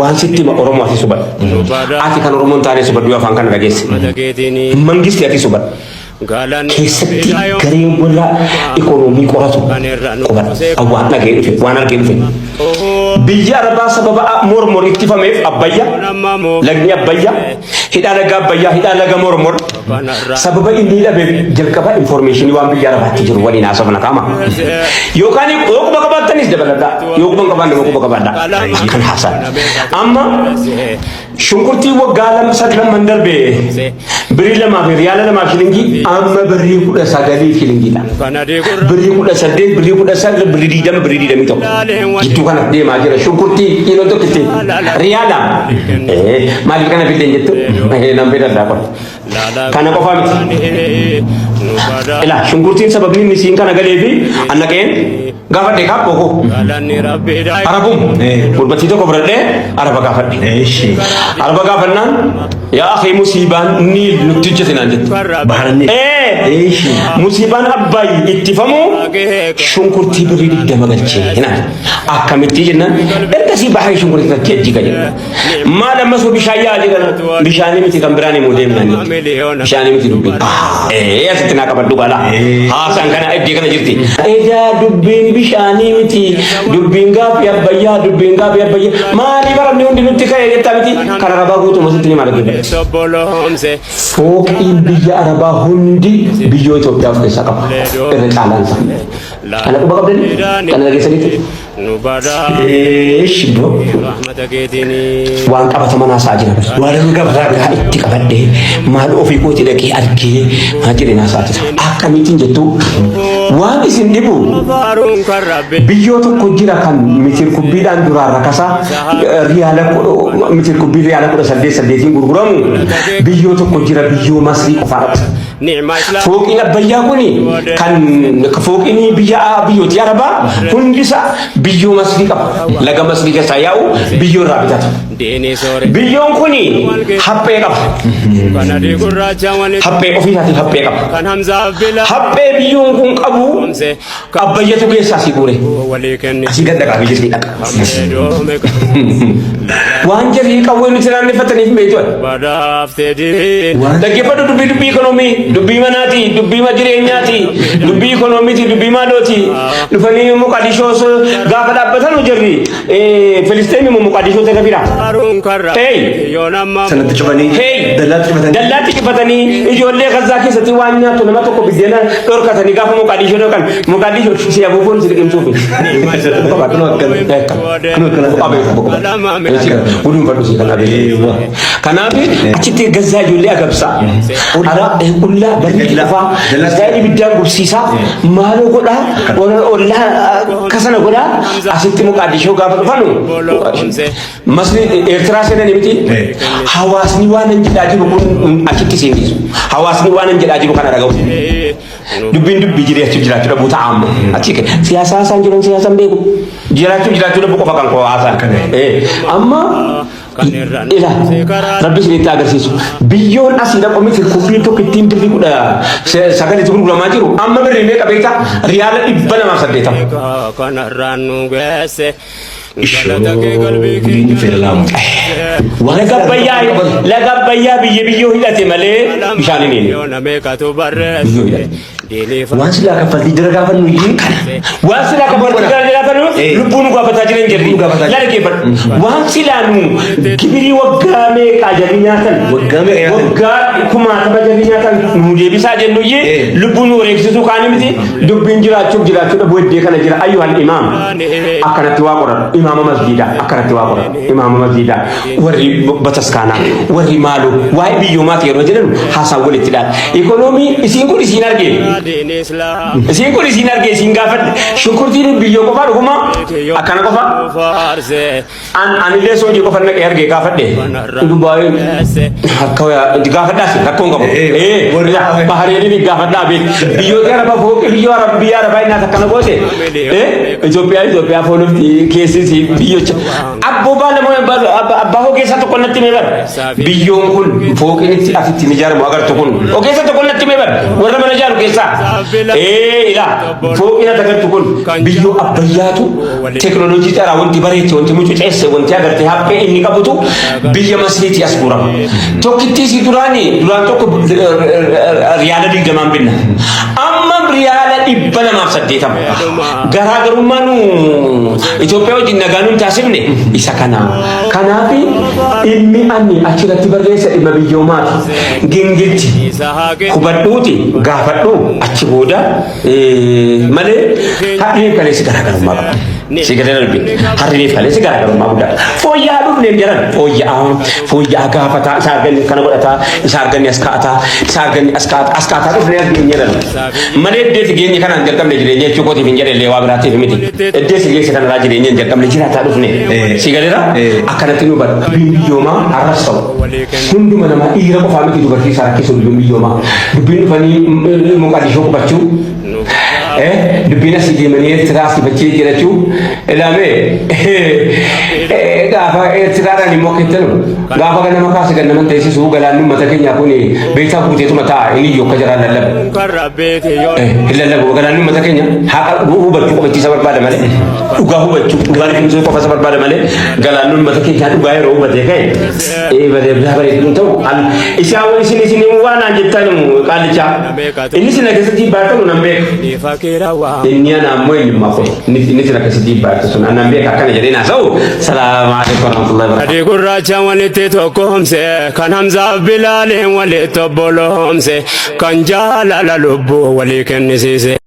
Waan sitti hima Oromoo ati subadhu. Ati kan Oromoo hin taane subadhu yoo afaan kana dhageesse. Mangisti ati subadhu. Keessatti gareen warra ikoonoomii qoratu qubadha. Waan dhaga'ee dhufe, waan argee dhufe. Biyya Arabaa sababa mormor ittifameef Abbayya, lagni Abbayya, hidhaa laga Abbayyaa, hidhaa laga mormor sababa inni dhabeef jalqaba informeeshinii waan biyya Arabaatti jiru waliin haasofna kaama. Yookaan yoo quba qabaattanis dabaladhaa, yoo quba hin qabaanne immoo quba qabaadhaa. Akkan haasa'an. Amma Shunkurtiin waggaa lama sadi lamman darbe birrii lamaa fi riyaala lamaa shilingii amma birrii 19 shilingiidha. Birrii 18, birrii 19, birrii 20, birrii 21. Jidduu kana deemaa jira. Shunkurtii kiiloon tokkitti riyaala. Maaliif kana fidden jettu? Nan fedhadhaa qofa. Kana qofaa miti. Ilaa shunkurtiin sababni inni siin kana galee fi annaqeen gaafadhe kaa koo. Arabum gurbattii tokko fudhadhee araba gaafadhe. Araba gaafannaan yaa akhi musiibaan niil nutti hojjete naan jette. Bahar Niil. Musiibaan Abbaay ittifamu shunkurtii birrii 20 galchee naan. Akkamitti jennaan ergasii bahari shunkurtii takkee jiga jedhe. Maal ammas bishaan yaa jedhan bishaanii miti kan biraan himuu deemnaan jette. Bishaanii miti dubbiin. Ee asitti naa qabadhu gala. Haasaan kana eddee kana jirti. Edaa dubbiin bishaanii miti dubbiin gaaffii abbayyaa dubbiin gaaffii abbayyaa maaliif arabni hundi nutti ka'e jettaa miti kan arabaa guutuu asitti ni maal dhaggeeffadhu. Fooqiin biyya arabaa hundi biyyoo Itoophiyaa of keessaa qaba. Irra caalaan isaa. Kana quba qabdanii? Kana dhageessaniitu? Eesh bro. Waan qabataman haasaa jira. Waan inni qabataa Ragaa itti qabadhee maal ofii kooti dhaqee argee maal jedheen haasaa jira. Akkamiitiin jettu waan isin dhibu biyyoo tokko jira kan mitir kubbiidhaan duraan rakasaa riyaala mitir kubbii riyaala 18 8n gurguramu biyyoo tokko jira biyyoo masrii qofaa dhaqu. Fooqiin Abbayyaa kun kan fooqiin biyya biyyooti Arabaa hundisa biyyoo Masrii qaba. Laga Masrii keessaa yaa'u biyyoo irraa bitata. Biyyoon kun haphee qaba. Haphee ofii isaatii haphee qaba. Haphee biyyoon kun qabu Abbayyatu keessaa si guure. Asii gad dhaqaa biyya sii dhaqa. Waan jarri qawwee nuti naannefataniif hin beektu. Dhaggeeffadhu dubbii dubbii ikonoomii, dubbii manaati, dubbii jireenyaati, dubbii ikoonoomiiti, dubbii maalooti. Dhufanii Moqadishoos gaafa dhaabbatan jarri Filisxeem immoo Moqadishoo irra bira. Hey! Sanatti cufanii. Hey! Dallaatti cufatanii. Dallaatti cufatanii ijoollee Gazzaa keessatti waan nyaattu nama tokko biddeena dhorkatanii gaafa Moqadishoo dhorkan Moqadishoo si afuufuun si liqimsuufi. Kunoo akkana. Kunoo akkana. Guduunfadhu si kanaaf. Kanaaf achitti Gazzaa ijoollee agabsa. Ara qullaa barri qofaa Israa'el ibiddaan gubsiisaa maaloo godhaa ollaa kasana godhaa asitti Moqadishoo gaafa dhufanu Masri Eertiraa seenanii miti. Hawaasni waan hin jedhaa jiru kun achitti siin dhiisu. Hawaasni waan hin jedhaa jiru kana dhaga'u. Dubbiin dubbii jiraachuuf jiraachuu dhabuu ta'a amma. Achi siyaasaa isaan jiran siyaasaan beeku. Jiraachuuf jiraachuu dhabuu qofa kan koo haasaan. Amma ila rabbi isinitti agarsiisu. Biyyoon asii dhaqu miti kubbiin tokko ittiin birrii 19tti gurguramaa jiru. Amma birrii meeqa beektaa? Riyaala 280. Gudiin fedhalaamu. Laga Abbayyaa laga Abbayyaa biyya biyyoo hidhate malee bishaan hin hiine. Biyyoo hidhate. Waan silaa kaffaltii jara gaafannu iyyuu Waan silaa kaffaltii gara jiraatanu lubbuu nu gaafataa jiran jirri. Lubbuu nu gaafataa Laala geeffadhu. Waan silaa nu gibirii waggaa meeqaa jarri nyaatan. Waggaa meeqa nyaatan? Waggaa kumaatama jarri nyaatan nu deebisaa jennu iyyee lubbuu nu wareegsisuu kaanii miti dubbiin jiraachuuf jiraachuu dhabuu heddee kana jira ayyuhal imaam. Akkanatti waa qoradhu imaama masjiidaa akkanatti waa qoradhu imaama masjiidaa warri bataskaanaa warri maaloo waa'ee biyyoomaati yeroo jedhan haasaan walitti dhaala. Ikonoomii isiin kun isiin argee isiin kun isiin argee isiin gaafadhe shunkurtiin biyyoo qofaa dhuguma akkana qofa An anillee soojii qofan dhaqee argee gaafadhe. Dubaay akka gaafadhaas rakkoon qabu. Eh, warri Bahareeniin gaafadhaa beek. Biyyoota Arabaa fooqi biyyoo Arab biyya Arabaa innaa akkana goote. Itoophiyaa Itoophiyaa foolofti keessi biyyocha. Abboo baala abbaa ogeessaa tokko natti himee bara. Biyyoon kun fooqiin itti asitti hin ijaaramu agartu kun. Ogeessa tokko natti himee bara. Warra mana ijaaru keessaa. Dhageessaa? Ee ilaa fooqina tagartu kun biyyoo abbayyaatu teekinooloojii xaraa wanti bareeche, wanti mucuceesse, wanti agartee haphee inni qabutu biyya Masriitii as guurama. Tokkittii si duraanii duraan tokko riyaala 20n binna. Amma riyaala 280. Garaagarummaa nu Itoophiyaa wajjin nagaa nuun taasifne isa kana. Kanaaf dhimmi ani achirratti barreessa dhimma biyyoomaati. Gingilchi hubadhuuti gaafadhu achi booda malee harriif kaleessi garaagarummaa qaba. Si galee darbe harriif kaleessi garaagarummaa guddaa qaba. Fooyya'aa dhufneem jedhan, fooyya'aa fooyya'aa gaafataa, isa arganne kana godhataa, isa arganne as kaa'ataa, isa arganne as kaa'ataa, as kaa'ataa dhufnee as geenye jedhan. Malee iddeesi geenye kanaan jalqabne jireenya jechuu kootiif hin jedhe illee, waa biraatiif miti. Iddeesi geesse kanarraa jireenya hin jalqabne, jiraataa dhufne. Si galeera akkanatti nu bara. Dubbiin biyyoomaa har'as ta'u hunduma namaa, dhiira qofaa miti, dubartii isaa rakkisu dubbiin biyyoomaa. Dubbiin dhufanii Moqadishoo qubachuu, dubbiin asii deemanii Eertiraa asii fachii jedhachuu ilaamee, gaafa Eertiraadhaan immoo akka gaafa ganama kaase gannaman teessisuu, galaanni uummata keenyaa kun beektaa guuteetuma ta'a, inni iyyuu akka jaraan lallabu. Hin lallabu. Galaanni uummata keenya haqa hubachuu qofachiisa barbaada malee, dhugaa hubachuu, dhugaa liqimsuu qofa isa barbaada malee, galaanni uummata keenyaa dhugaa yeroo hubatee ka'e balee biraa bareedu ta'u isaa isin isin waan naan jettan qaallichaa inni sina keessatti baatanu nan beeka. Inni ana ammoo eenyummaa koo inni sina keessatti baatu sun annan beeka akkana jedhee naasa'u. Salaamu alaikum warahmatullahi wabarakatuh. Adii gurraacha walitti tokkoomse, kan Hamzaaf Bilaaliin walitti obboloomse, kan jaalala lubbuu walii kennisiise.